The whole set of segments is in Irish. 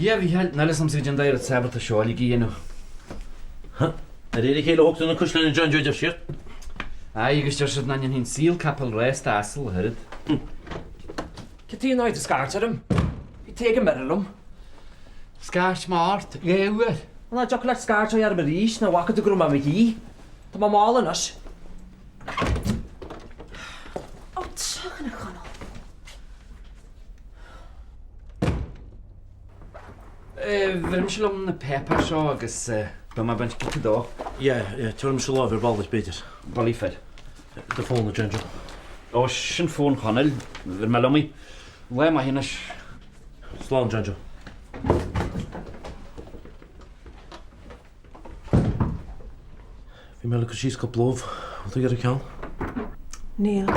Yeah, a Mhícheáil, níl fhios a'msa goidé an dóigh a raibh tú ábalta seo uilig a dhéanamh. De réir a chéile a thógtar na caisleáin a John Joe, deir siad. Aye, agus deir siad nach ndéanfaidh an saol capall rásta asal ach oiread. Cad chuige nár scairt orm? Bhí tú ag imeacht liom. Scairt mé ort, dhá uair. An dtiocfadh leat scairt orm arís nach bhfaca tú go raibh mé i mo shuí? Tá mé mall anois. Ó, tiocfaidh a Chonaill. Bheirfidh mise liom na páipéir seo agus beidh mé ag baint giota dó. Yeah, yeah, tabharfaidh mise lámh ar ball duit, b'fhéidir. Bulaí fir. Do fón, a John Joe. Ó, sin fón Chonaill. Bheir mé liom í. Lá maith anois. Slán, John Joe. Bhí mé le cur síos cúpla ubh. Bhfuil tú ag iarraidh ceann? Níl.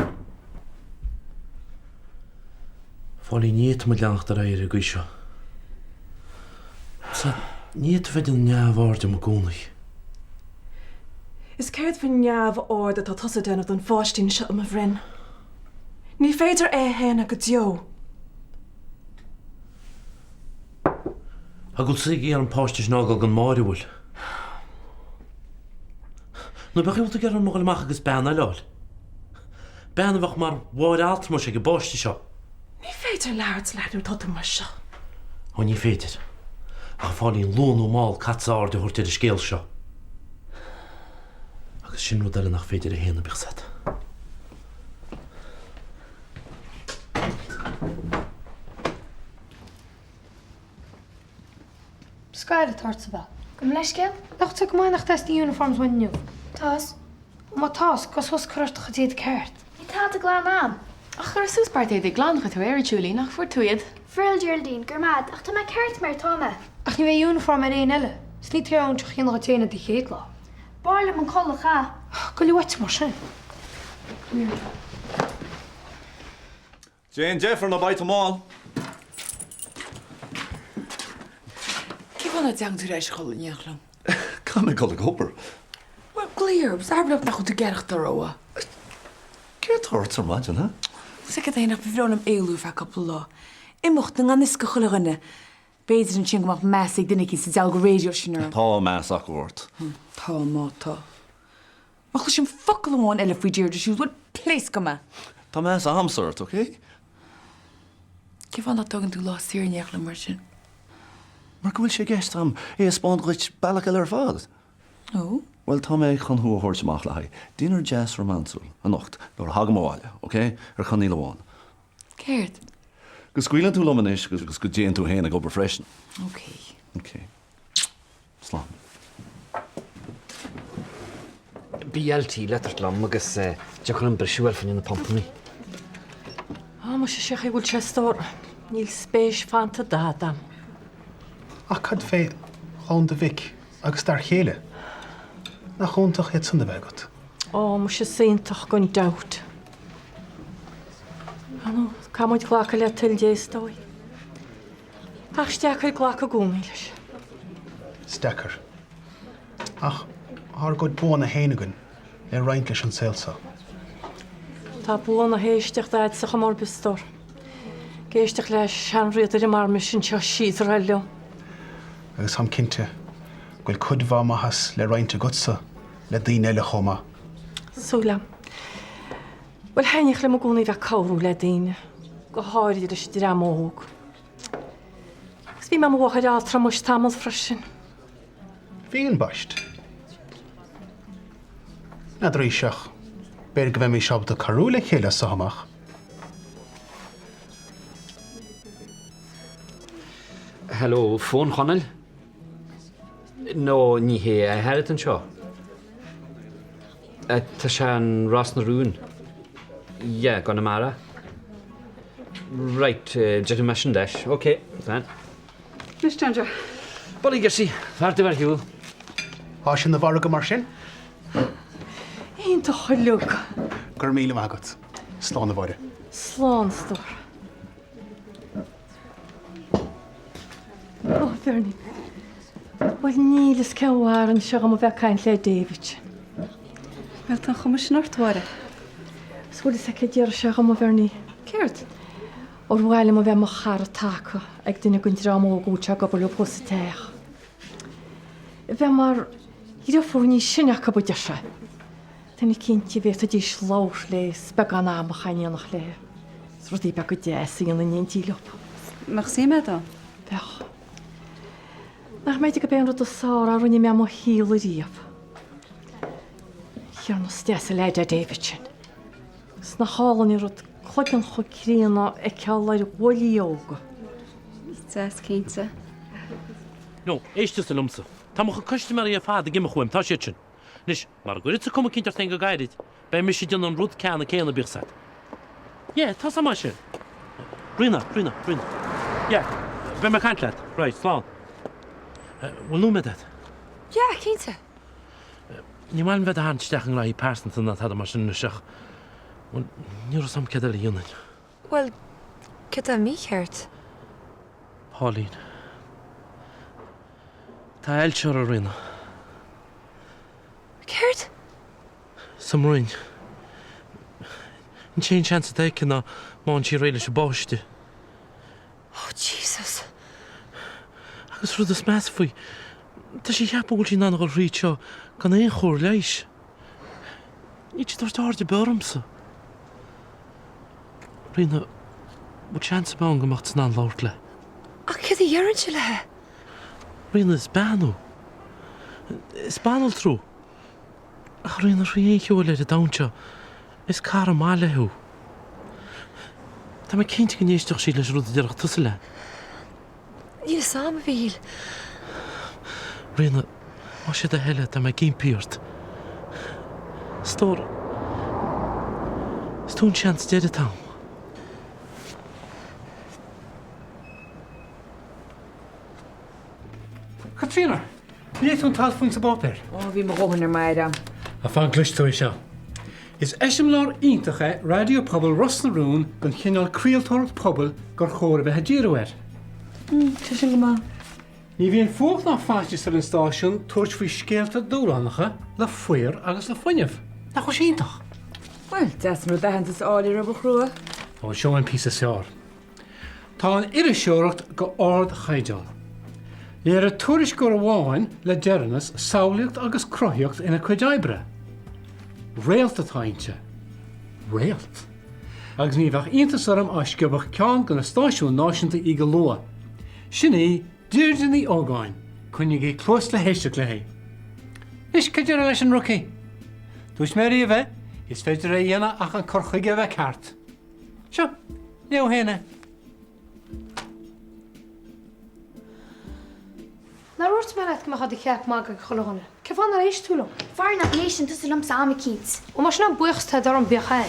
Phóilín, ní fhéadfaidh muid leanacht ar aghaidh ar an gcaoi seo. Sea, ní fhéadfaí bheith ag déanamh neamhaird díom i gcónaí. Is céard faoin neamhaird atá tusa ag déanamh den pháistín seo, a mo Bhroin? Ní féidir é a shéanadh go deo. Tá go bhfuil tú ag iarraidh an páiste sin a fhágáil gan Máire, an bhfuil? Nó ab é an chaoi a bhfuil tú ag iarraidh orm a dhul amach agus bean eile a fháil? Bean a bheadh mar mháthair altramais ag an bpáiste seo. Ní féidir labhairt leat nuair atá tú mar seo. Ó ní féidir. Ach a Phóilín, luath nó mall caithfeadsa aird a thabhairt ar an scéal seo. Agus sin rud eile nach féidir a shéanadh, bíodh 's agat. Scair atá ort sa bheal. Gabh mo leithscéal? Nach tú go maith nach dteastaíonn uniforms uainn inniu? Tá's. Ó má tá's, gabh suas cuir ort do chuid éadaí ceart. Níl tada glan a'm. Ach cuireadh suas beart éadaí glan dhuit aréir, a Julie, nach bhfuair tú iad? Fuair a Gheraldine, go raibh maith a'd, ach tá mé ceart mar atá mé. Ach ní bheidh uniform ar éinne eile, 's níl tú ar ann seo a cheannach duit féin ar do chéad lá. B'fhearr liom an culaith, a. Goil uait mar sin. Come here. Déan deifir nó beidh tú mall. Cén fáth nach dteagann tú ar ais a chodladh in éineacht liom? Caithfidh mé dul ag obair. Bhuel, glaoigh orm, 's abair liom nach bhfuil tú ag aireachtáil rómhaith. Céard tá ort ar maidin, ha? Is ag cad é nach ba bhreá liom éalú ar feadh cúpla lá. Imeacht i ngan fhios do chuile dhuine. B'fhéidir ansin go mbeadh meas ag duine eicínt sa dealg raidió sin orm. Tá meas acu ort. Tá, má tá. Má chloisim focal amháin eile faoi Deirdre siúd, bhuel, pléascfaidh mé! Tá meas a'msa ort, ok? Cén fáth nach dtógann tú lá saor in éineacht liom mar sin? Mar go bhfuil sé i gceist a'm é a 'spáint dhuit bealach eile ar fad. Ó? Bhuel, tá mé chun thú a thabhairt amach le haghaidh dinnéar deas rómánsúil anocht nuair a thagaim abhaile, ok? Ar choinníoll amháin. Céard? Go scaoileann tú liom anois agus go dtéann tú féin ag obair freisin. Ok. Ok. Slán. BLT le tabhairt liom agus deocair an briseadh ar fá choinne na pumpanna. Á, muise, sé chaoi bhfuil sé a stór. Níl spéis fanta dada a'm. Ach cad fé chlann do mhic agus d'fhear chéile? Nach iontach iad san a bheith agat? Ó, muise, is iontach gan dabht. Ar ndóigh, caithfidh muid glacadh le toil Dé is dóigh. Ach is deacair glacadh i gcónaí leis. Is deacair. Ach tá ár gcuid buanna féin againn le roinnt leis an saol seo. Tá bua na héisteachta a'dsa chuma ar bith, a stór. Ag éisteacht le seanriadaire mar mise anseo síos ar aghaidh liom. Agus táim cinnte go bhfuil cuid mhaith maitheas le roinnt agatsa le daoine eile chomh maith. Súil a'm. Bhuel, thaitníodh liom i gcónaí bheith ag cabhrú le daoine, go háirid leis an dream óg. Agus bhí mé i mo mháthair altramais tamall freisin. Bhí ambaist. N'fheadar ach b'fhéidir go mbeimis ábalta cabhrú le chéile as seo amach. Hello, fón Chonaill? No, ní hé, a athair atá anseo. Tá sé in Ros na Rún. Yeah, gConamara. Right, déarfaidh mé sin leis. Ok, fine. Anois, John Joe. Bulaí girseach, fear dubh ar shiúl. Tá sin ina mhargadh mar sin? Iontach uilig. Go raibh míle maith agat. Slán a Mháire. Slán, a stór. Ó, Bernie. Bhuel, níl fhios cén mhaith anseo dhom a bheith ag caint le David. Bhuel, tá an chuma sin ort, a Mháire. Is bhfuil fhios agat céard a déarfadh sé dhom, a Bhernie. Céard? Ó. Ar mhaith liom a bheith i mo chara taca ag duine den dream óg a bhfuil sé ag obair leo thuas sa teach. A bheith mar dhriofúr níos sine acu, a deir sé. Duine eicínt a bhféadfaidís labhairt léi is beagán ama a chaitheamh in éineacht léi is rudaí beaga deasa a dhéanamh in éindí leo. Mbeadh suim agat ann? Bheadh. Nach mb'fhéidir gurb é an rud is fearr a rinne mé i mo shaol ariamh. Thiarna is deas an leaid é David sin. Is nach álainn an rud cloigeann chomh críonna a fheiceáil ar bhuillí óga. Is deas cinnte. No, éist tusa liomsa. Tá mo chuid custaiméirí ar fad ag imeacht uaim, tá siad sin. Anois, mara gcuirfidh tú cuma eicínt ort féin go gairid, beidh mise ag déanamh an rud ceanna céanna, bíodh 's agat. Yeah, tá 's agam sin. Ríona, Ríona, Ríona. Yeah, beidh mé ag caint leat. Right, slán. Bhfuil nóiméad agat? Yeah, cinnte. Ní maith liom bheith ag tarraingt isteach i ngraithí pearsanta ná tada mar sin anois ach, bhuel, ní raibh 's agam céard eile a dhéanfainn. Bhuel, céard atá mícheart? Pauline. Tá ailse uirthi, a Ríona. Céard? Sa mbroinn. An t-aon seans atá aici ná má fhaigheann sí réidh leis an bpáiste. Oh Jesus! Agus rud is measa faoi, tá sí a cheapadh go bhfuil sí in ann a dhul thríd seo gan aon chóir leighis. Níl sí ag tabhairt aird ar bith ormsa. Ríona, bhfuil seans ar bith ann go mbeadh tú in ann labhairt léi? Ach céard a dhéarfainnse léi? Ríona, is bean thú. Is banaltra thú. Ach a Ríona, thrí aon cheo eile ar an domhan seo, is cara maith léi thú. Tá mé cinnte go n-éistfeadh sí leis an rud a déarfadh tusa léi. Níl fhios a'm, a Mhíchíl. Ríona, más é do thoil é, tá mé ag impí ort. A stór, is tú an seans deiridh atá a'm. Caitríona, léigh tú an t-alt fúinn sa bpáipéar? Ó, bhí mo dhóthain ar m'aire a'm. Ah, fan go gcloisfidh tú é seo. Is eiseamláir iontach é Raidió Pobail Ros na Rún don chineál craoltóireacht pobail gur chóir a bheith ag díriú air. Tá sin go maith. Ní bhíonn fuacht ná faitíos ar an stáisiún tabhairt faoi scéalta dúshlánacha le faobhar agus le fuinneamh. Nach bhfuil sé iontach? Bhuel, deas an rud aitheantas a fháil ar obair chrua. Ó, seo an píosa is fearr. Tá an iriseoireacht go ardchaighdeán. Léirigh tuairisceoir amháin le deireanas samhlaíocht agus cruthaíocht ina cuid oibre. Réalt atá inti. Réalt! Agus ní bheadh iontas orm á sciobfadh ceann de na stáisiúin náisiúnta í go luath. Sin í Deirdre Ní Ógáin, coinnígí cluas le héisteacht léi. Anois, cad déarfá leis an rookie? Dúirt mé riamh é, is féidir é a dhéanamh ach an cur chuige a bheith ceart. Seo, léigh féin é. Nár dhúirt mé leat go mbeifeá i do cheap magaidh ag chuile dhuine? Cén fáth nár éist tú liom? Mar nach n-éisteann tusa liomsa am eicínt. Ó más sin an buíochas atá agat orm, bíodh é.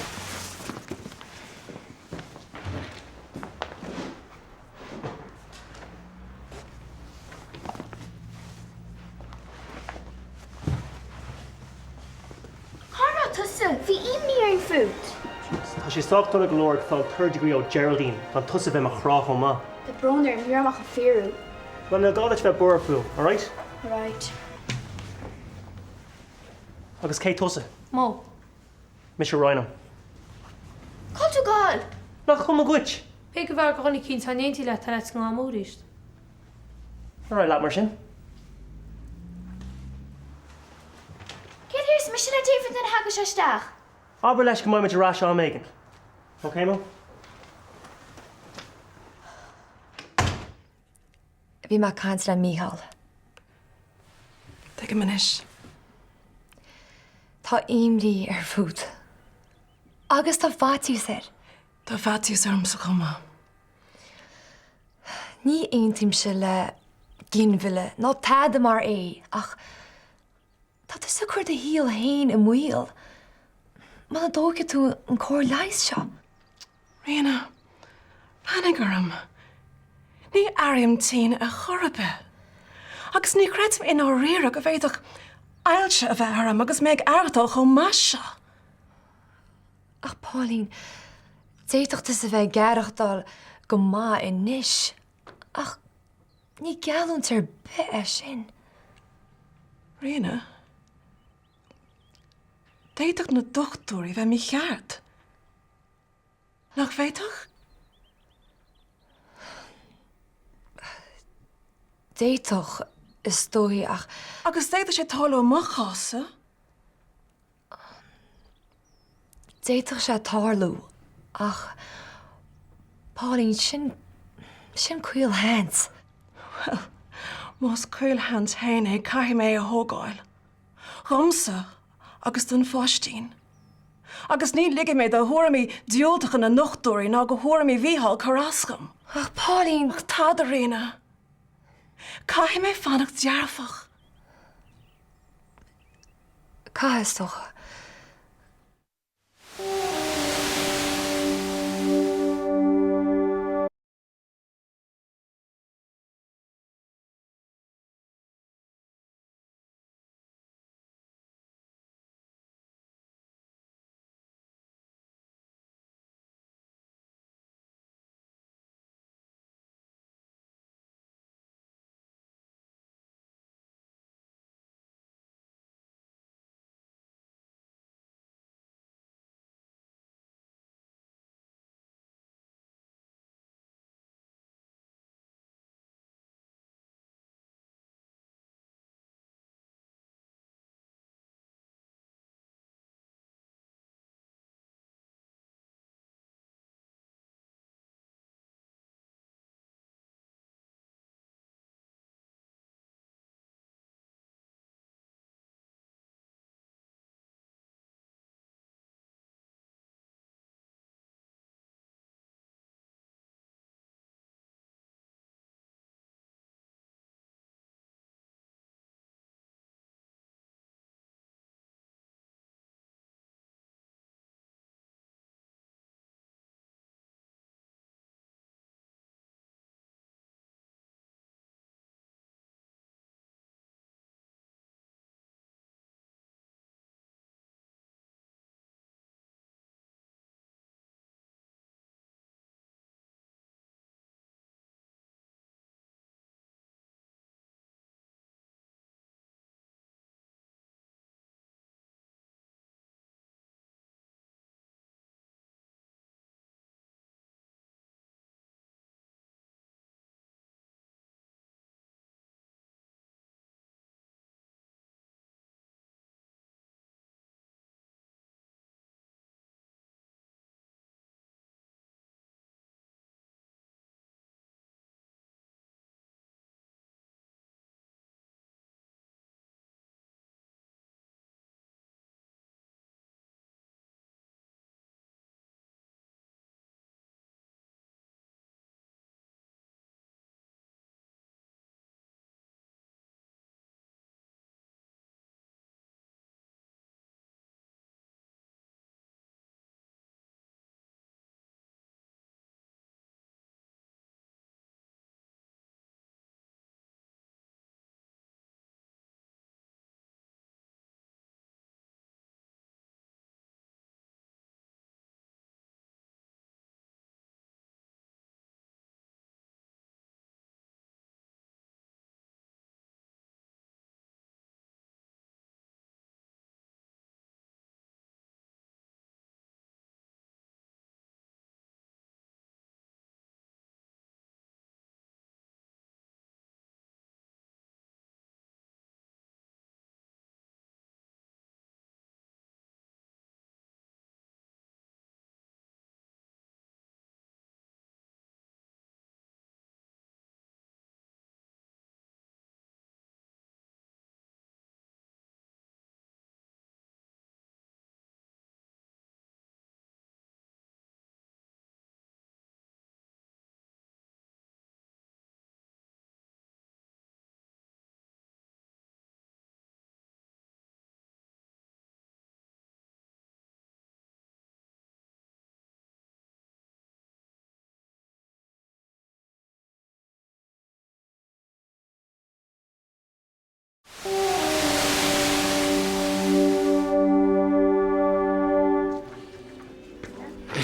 Cá raibh tusa? Bhí imní orainn fút. Tá sé sách dona go leor ag fáil third degree ó Geraldine gan tusa bheith i mo chrá chomh maith. Tá brón orm, ní raibh mé ach ag fíorú. Bhuel, níl gá duit bheith buartha fúm, alright? Alright. Agus cé tusa? Mo. Mise Rhino. Cá bhfuil tú ag gabháil? Nach cuma dhuit? Pé go bhfearr do dhuine eicínt atá in éindí leat tar leat sa nGleann Mór arís. Ar aghaidh leat mar sin. Céard a déarfas mise le David nuair a thagas sé isteach? Abair leis go mbeidh muid ar ais am éigin. Ok, Mo? Bhí mé ag caint le Mícheál. Tuigim anois. Tá imní air fút. Agus tá faitíos air. Tá faitíos ormsa chomh maith. Ní aontaímse le ginmhilleadh ná tada mar é ach tá tusa ag cur do shaol féin i mbaol muna dtógfaidh tú an cóir leighis seo. Ríona, breathnaigh orm. Ní airím tinn ar chor ar bith. Agus ní chreidim i ndáiríre go bhféadfadh ailse a bheith orm agus mé ag aireachtáil chomh maith seo. Ach Pauline, d'fhéadfadh tusa bheith ag aireachtáil go maith anois, ach ní geallúint ar bith é sin. Ríona, d'fhéadfadh na dochtúirí bheith mícheart. Nach bhféadfadh? D'fhéadfadh, is dóigh, ach. Agus d'fhéadfadh sé tarlú i mo chás-sa. D'fhéadfadh sé tarlú, ach Pauline, sin, sin caolsheans. Bhuel, más caolsheans féin é, caithfidh mé é a thógáil. Dhomsa agus don pháistín. Agus ní ligfidh mé do thuairimí diúltacha na ndochtúirí ná do thuairimí Mhícheáil cur as dhom. Ach Pauline! Ach tada, Ríona. Caithfidh mé fanacht dearfach. Caithfidh, is dócha.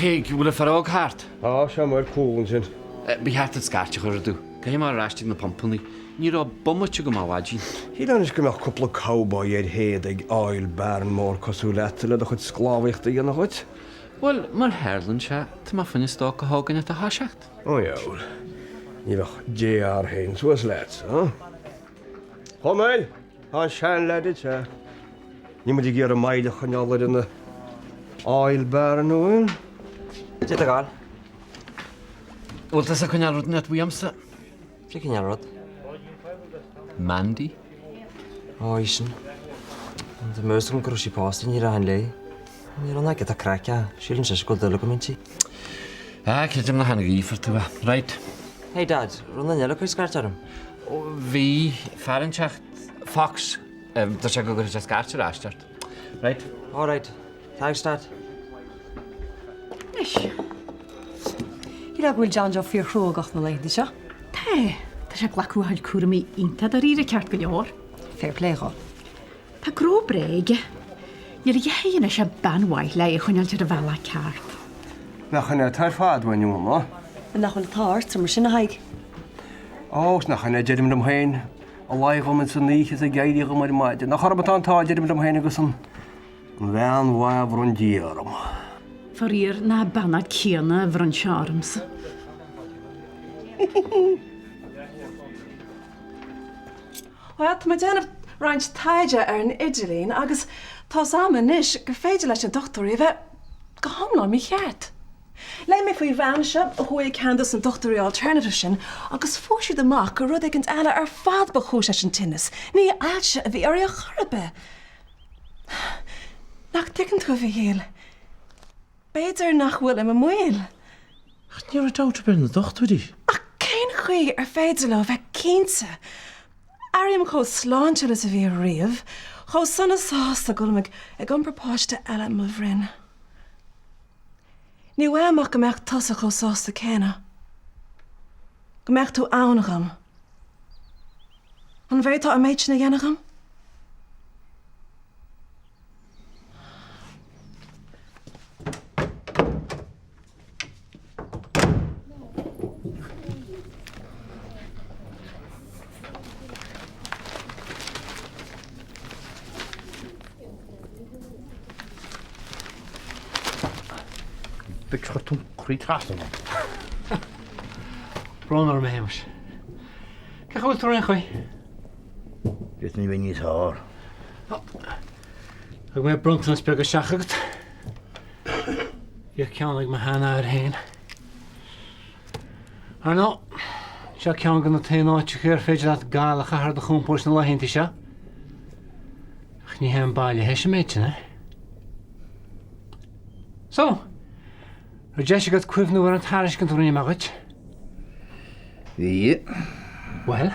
Hey, bhfuil an fear óg thart? Tá sé amuigh ar cúl ansin. Ba cheart duit scairt a chur orthu. Caithfidh mé ar ais ag na pumpanna. Ní raibh bomaite agam ó mhaidin. Shílfeá anois go mbeadh cúpla cowboy ar théad ag oil baron mór cosúil leat le do chuid sclábhaíochta a dhéanamh dhuit. Bhuel, mar tharlaíonn sé, tá mé fá choinne stoc a thógaint ach a thoiseacht. Ó dheabhail. Ní bheadh JR féin suas leat, huh? Chonaill, tá an seanleaid ag teacht. Níl muid ag iarraidh moill a choinneáil ar an oil baron, an bhfuil? Cad é atá ag gabháil. Bhfuil tusa ag coinneáil rud inteacht uaimse? Cé cineál rud? Mandy? Ó, í sin. Tá mé fhios agam go raibh sí pósta, ní rachainn léi. Ní raibh ná giota craic aici. Síleann sise go bhfuil dúil agam inti. Ah, creidim nach an-ghaofar tú é. Right. Hey Dad, raibh aon duine eile ag cur scairt orm? Ó, bhí fear inteacht, Fox, dúirt sé go gcuirfeadh sé scairt ar ais ort. Right. All right. Thanks Dad. Anois. Shílfeá go bhfuil John Joe fíorchruógach na laethanta seo. Tá. Tá sé ag glacadh a chuid cúraimí iontach dáiríre ceart go leor. Fair play dhó. Tá gnó breá aige. Níl a dhath aige anois ach bean mhaith le é a choinneáilt ar an bhealach ceart. Nach in é atá ar fad uainn uaim, Nach bhfuil an t-ádh ort mar sin, a Thaidhg? Ó, 's nach in é deirim liom féin, ag luí dhom ins an oíche is ag éirí dhom ar maidin. Nach orm atá an t-ádh, deirim liom féin agus an bhean mhaith a bhronn Dia orm. Faraor nach beannacht céanna a bhronn sé ormsa. Bhuel, tá mé ag déanamh roinnt taighde ar an idirlíon agus tá's a'm anois gur féidir leis na dochtúirí a bheith go hiomlán mícheart. Léigh mé faoi bhean seo a chuaigh ag ceann dos na dochtúirí alternative sin agus fuair siad amach gur rud éicint eile ar fad ba chúis leis an tinneas, ní ailse a bhí uirthi ar chor ar bith. Nach dtuigeann tú, a Mhichíl? B'fhéidir nach bhfuilim i mbaol. Ach ní raibh dabht ar bith ar na dochtúirí. Ach cén chaoi ar féidir leo a bheith cinnte? Airím chomh sláintiúil is a bhí riamh, chomh sona sásta go bhfuilim ag iompar páiste eile i mo bhroinn. Ní uaim ach go mbeadh tusa chomh sásta céanna. Go mbeadh tú ann dhom. An bhféadfá an méid sin a dhéanamh dhom? Bitch chuir tú an croí trasna dom. Brón orm a Shéamais. Cén chaoi a bhfuil tú ar aon chaoi? D'fhéadfainn a bheith níos fearr. Thug mé bronntanas beag isteach agat. Bhíodh ceann ag mo sheanathair féin. Ar ndóigh, seo ceann de na t-aon áiteacha ar féidir leat gal a chaitheamh ar do chompord sna laethanta seo. Ach ní hé an baile théis an méid sin, eh? So, raibh deis agat cuimhniú ar an tairiscint a rinne mé dhuit? Bhí. Bhuel?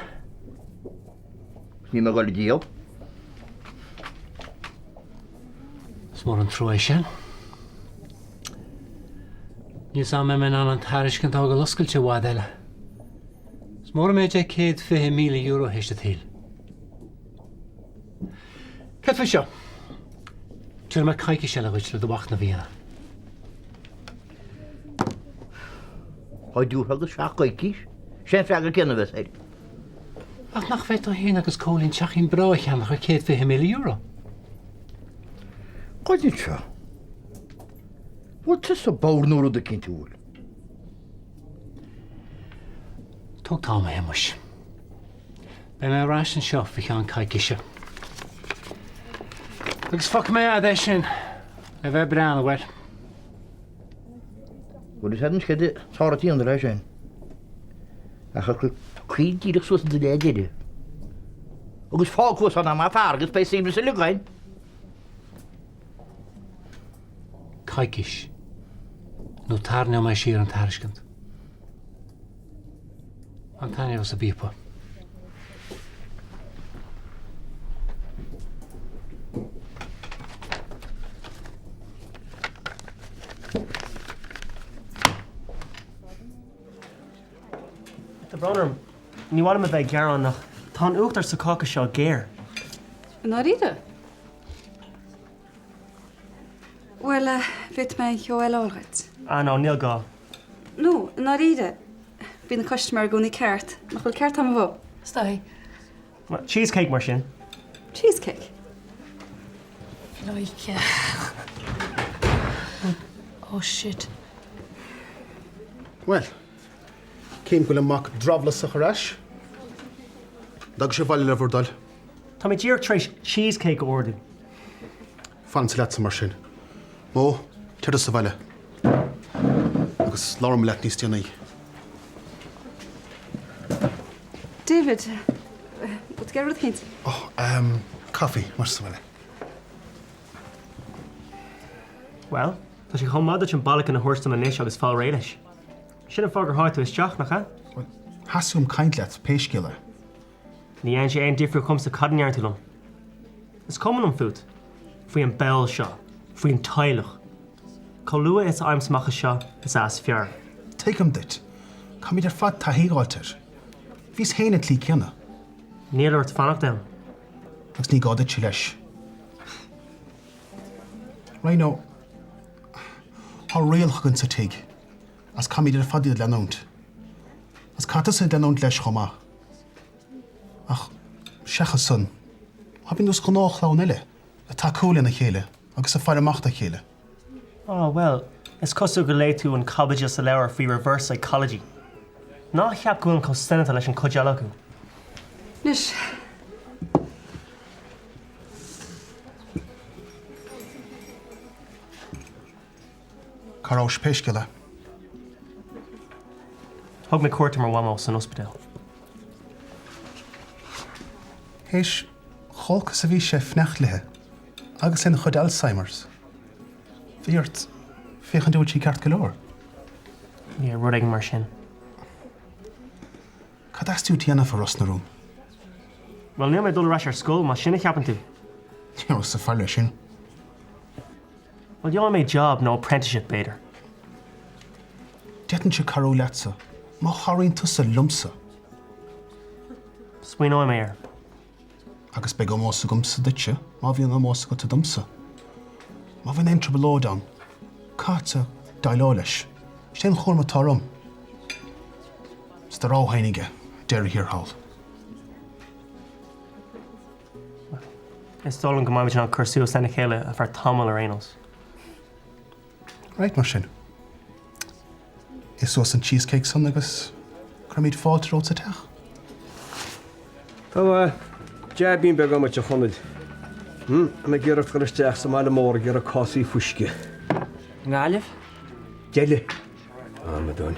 Níl mé ag dul a dhíol. Is mór an trua é sin. Níl 's a'm an mbeidh mé in ann an tairiscint a fhágáil oscailte i bhfad eile. Is mór an méid é €120,000 théis an tsaoil. Céard faoi seo? Tabharfaidh mé coicís eile dhuit le do mhachnamh a dhéanamh. Dhá dtiúrfá agus seacht gcoicís, sé an freagra céanna a bheas air. Ach nach bhféadfá féin agus Cóilín teachín breá a cheannach ar €120,000? Goid anseo. Bhfuil tusa bodhar nó rud eicínt, an bhfuil? Tóg t'am, a Shéamuis. Beidh mé ar ais anseo faoi cheann coicíse. Agus fágfaidh mé a'd é sin le bheith ag breathnú air. Bhfuil fhios a'd anois céard is ár dhéanamh leis sin? Ach a chur caoi díreach suas an duine deiridh. Agus fág thuas ann am fear agus beidh saibhreas uilig againn. Coicís. Nó tarraingeoidh mé siar an tairiscint. Bain taitneamh as an bpíopa. Tá brón orm. Ní mhaith liom a bheith ag gearán ach tá an uachtar sa cáca seo géar. I ndáiríre? Bhuel, bhféadfaidh mé an cheo eile a fháil dhuit. Ah no, níl gá. No, i ndáiríre, bíonn an custaiméir i gcónaí ceart. Nach bhfuil ceart agam a bhó? Is dóigh. Cheesecake mar sin. Cheesecake. Like. Oh shit. Bhuel. Cím go bhfuil an mac drabhlasach ar ais. An dtagaidh sibh abhaile le bhur dtoil? Tá mé díreach tar éis cheesecake a ordú. Fanfaidh leatsa mar sin. Mo, téir tusa abhaile. Agus labhróidh mé leat níos déanaí. David, bhfuil tú ag iarraidh rud eicínt? Oh, ehm, coffee, mar sa bhaile. Bhuel, tá sé chomh maith duit an balcan a thabhairt dom anois agus fáil réidh leis. Sin an fáth gur tháinig tú isteach, nach ea? Bhuel, theastaigh uaim caint leat, pé scéal é. Ní dhéanann sé aon difríocht dhomsa cad a ndeireann tú liom. Is cuma liom fút. Faoi an bpoll seo. Faoin teaghlach. Chomh luath is a fhaighimse amach as seo, is ea is fearr. Tuigim duit. Caithfimid ar fad taithí a fháilt air. Bhíos féin an tslí céanna. Níl ort fanacht ann. Agus ní gá duitse leis. Rhino, Tá rialacha againn sa tigh, agus caithfimid ar fad iad a leanúint. Agus caithfidh tusa iad a leanúint leis chomh maith. Ach seachas san, táimid ar nós gnáthchlann eile, ag tacú lena chéile agus ag faire amach dá chéile. Á, bhuel, is cosúil gur léigh tú an caibidil sa leabhar faoi reverse psychology. Ná ceap go bhfuilim chomh soineanta leis an chuid eile acu. Anois. Cá rabhais pé scéal é? Thug mé cuairt ar mo mhamó san ospidéal. Théis chomh holc is a bhí sé ag fanacht léithe agus lena chuid Alzheimer's, bhí ort féachaint an bhfuil sí ceart go leor. Yeah, rud éigin mar sin. Cad theastaigh uait a dhéanamh a Ros na Rún? Bhuel, níl mé ag dul ar ais ar scoil, más sin a cheapann tú. Ní rabhas ag faire leis sin. Bhuel, gheobhaidh mé job nó apprenticeship, b'fhéidir. D'fhéadfainnse cabhrú leatsa, má chabhraíonn tusa liomsa. Smaoineoidh mé air. Agus beidh ómós agamsa duitse má bhíonn ómós agatsa domsa. Má bhíonn aon trioblóid ann, caithfidh tusa déileáil leis. Sin é an chúram atá orm. Is do rogha féin aige, deireadh thiar thall. Is dóigh liom go mbeimid in ann cur suas lena chéile ar feadh tamaill ar aon nós. Right, mar sin. Ith suas an cheesecake san agus cuirfimid fáilte romhat sa teach. Tá jaibín beag agam duit a Chonaill. Tá mé ag iarraidh dul isteach sa mbaile mór ag iarraidh cásaí fuisce. I nGaillimh? Deile. Amadán.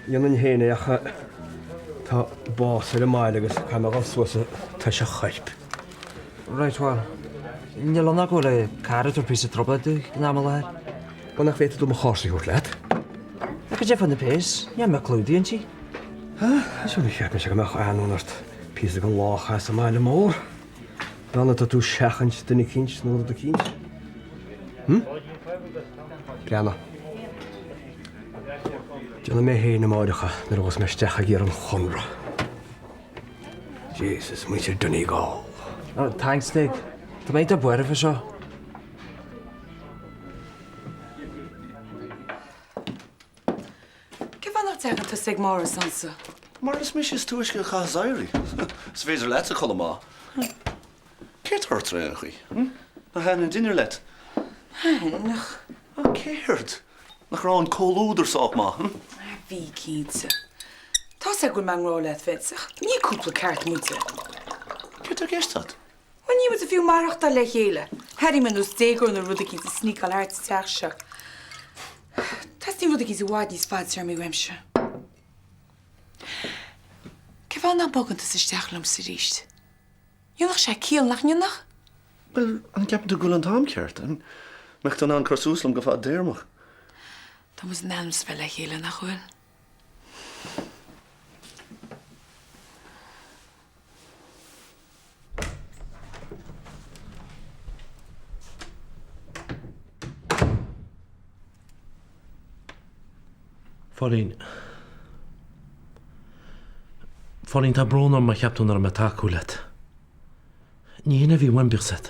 Dhéanfainn féin é ach tá bás ar an mbaile agus caithfidh mé a dhul suas ag toiseach an choirp. Right, bhuel, níl ann ach go bhfuil cara ag tabhairt píosa trioblóid domh ag an am i láthair. Bhuel, nach bhféadfaidh tú mo chársa a thabhairt leat? Ach cad é fá na péas? Ní mé clúdaigh inti. Ah, sure, cheap mise go mbeadh anlann ort píosa den lá a chaitheamh sa mbaile mór. Beanna tá tú ag seachaint duine eicínt nó rud eicínt. Hm? Breathnaigh. Déanfaidh mé féin amáireach é nuair a ghabhfas mé isteach ag iarraidh an chonradh. Jesus, muintir Donegal. Oh, thanks, Dick. Tá mé iontach buartha fá seo. Cén fáth nach dtagann tusa ag Máire ansa? Mar is mise is túisce a chaithfeas éirí. Is féidir leatsa codladh maith. Céard tá ort ar aon chaoi? Nár thaitin an dinnéar leat? Thaitin, ach. Ach céard? Nach raibh an comhluadar sách maith? Bhí, cinnte. Tá's agat go bhfuil mé i ngrá leat, Vince, ach ní cúpla ceart muide. Céard tá i gceist agat? Bhuel, níl muid ag fiú maireachtáil le chéile. Airím ar nós déagóir nó rud eicínt ag sneakáil thart sa teach seo. Teastaíonn rud eicínt i bhfad níos fadtéarmaí uaimse. Cén fáth nach mbogann tusa isteach liomsa arís? Dhéanfadh sé ciall, nach ndéanfadh? Bhuel, an gceapann tú go bhfuil an t-am ceart? An mbeadh tú in ann cur suas liom go fadtéarmach? Tá muid in ainm is a bheith le chéile, nach bhfuil? Phóilín. Phóilín, tá brón orm má cheap tú nach raibh mé ag tacú leat. Ní hin a bhí uaim, bíodh 's agat.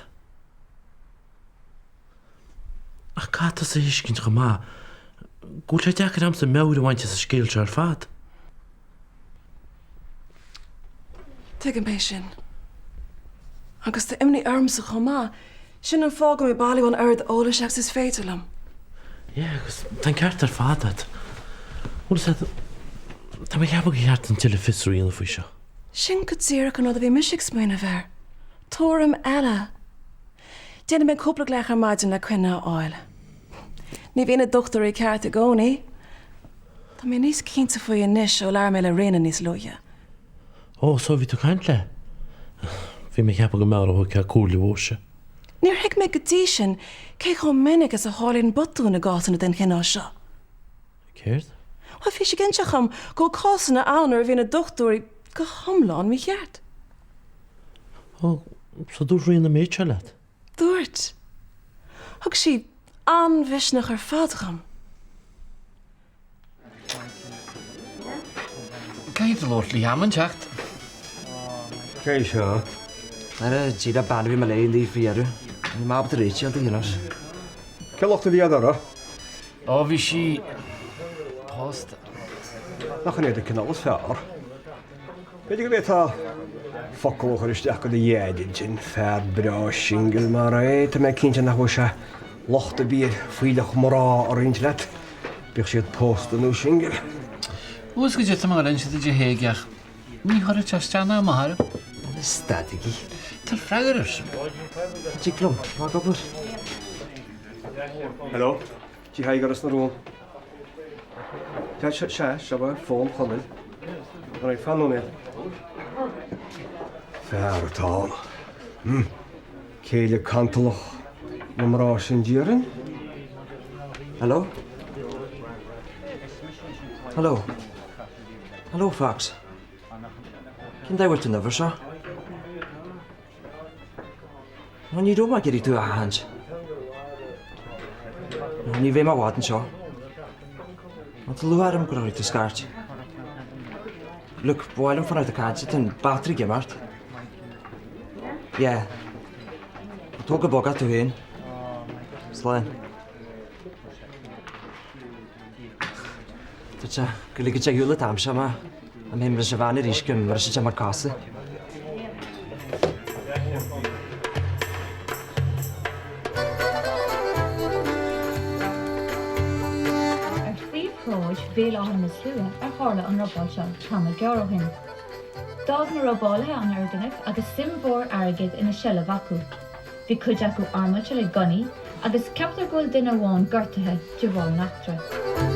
Ach caithfidh tusa a thuiscint chomh maith go bhfuil sé deacair a'msa meabhair a bhaint as an scéal seo ar fad. Tuigim é sin. Agus tá imní ormsa chomh maith. Sin an fáth go bhfuil mé ag bailiú an oiread eolais agus is féidir liom. Yeah, agus tá an ceart ar fad agat. Bhuel, sea, tá mé ag ceapadh gur cheart dúinn tuilleadh fiosrú a dhéanamh faoi seo. Sin go díreach an rud a bhí mise ag smaoineamh air. Tuairim eile. Déanfaidh mé cúpla glaoch ar maidin le coinne a fháil. Ní bhíonn na dochtúirí ceart i gcónaí. Tá mé níos cinnte faoi anois ó labhair mé le Ríona níos luaithe. Ó, so bhí tú ag caint léi? Bhí mé ag ceapadh go mb'fhearr a thógfá comhairle uaibhse. Níor thuig mé go dtí sin cé chomh minic is a tharlaíonn botúin i gcásanna den chineál seo. Céard? Bhuel, bhí sí ag inseacht dhom go bhfuil cásanna ann nuair a bhíonn na dochtúirí go hiomlán mícheart. Ó, so dúirt Ríona an méid seo leat? Dúirt. Thug sí an-mhisneach ar fad dhom. Caithfidh tú labhairt le am inteacht. Cé seo? Ara, díreach bean a bhí mé léi an faoi dheireadh. Níl mé ábalta réiteach a dhéanamh. Cén locht a bhí uirthi? Ó, bhí sí pósta. Nach in iad an cineál is fearr? B'fhéidir go bhféadfá focal a chur isteach do do dhaid ansin, fear breá singil mar é, tá mé cinnte nach bhfuil sé locht ar bith air fuílleach mná a roinnt leat, bíodh siad pósta nó singil. Bhfuil fhios agat tá mé ag dul a inse duit a Thaidhg ach ní chuirfeadh sé isteach ná amach orm. Ara stadaigí. Tabhair freagra air. Tig liom, ná ag obair. Hello, Tigh Thaidhg Ros na Rún. Sea, sea, seo é fón Chonaill. Alright, fan nóiméad. Fear atá ann. Hm. Céile cantalach na mná sin déarfainn. Hello? Hello? Hello, Fox. Cén dóigh a bhfuil tú an uair seo? No, ní raibh mé ag iarraidh tú a sheachaint. No, ní bheidh mé i bhfad anseo. No, tá lúcháir orm gur tháinig tú scairt. Look, ba mhaith liom fanacht ag caint, tá an battery ag imeacht. Yeah. Tóg go bog é tú féin. Slán. Dúirt sé go ligfeadh sé ar shiúl an t-am seo mé, dá mbeinn leis an bhean arís go mbrisfeadh sé mo chosa. Ar phríomhshráid Bhéal Átha na Slua a tharla an robáil seo tamall gearr ó shin. D'fhág na robálaithe an foirgneamh agus suim mhór airgid ina seilbh acu. Bhí cuid acu armáilte le gunnaí agus ceaptar go bhfuil duine amháin gortaithe de bharr an eachtra.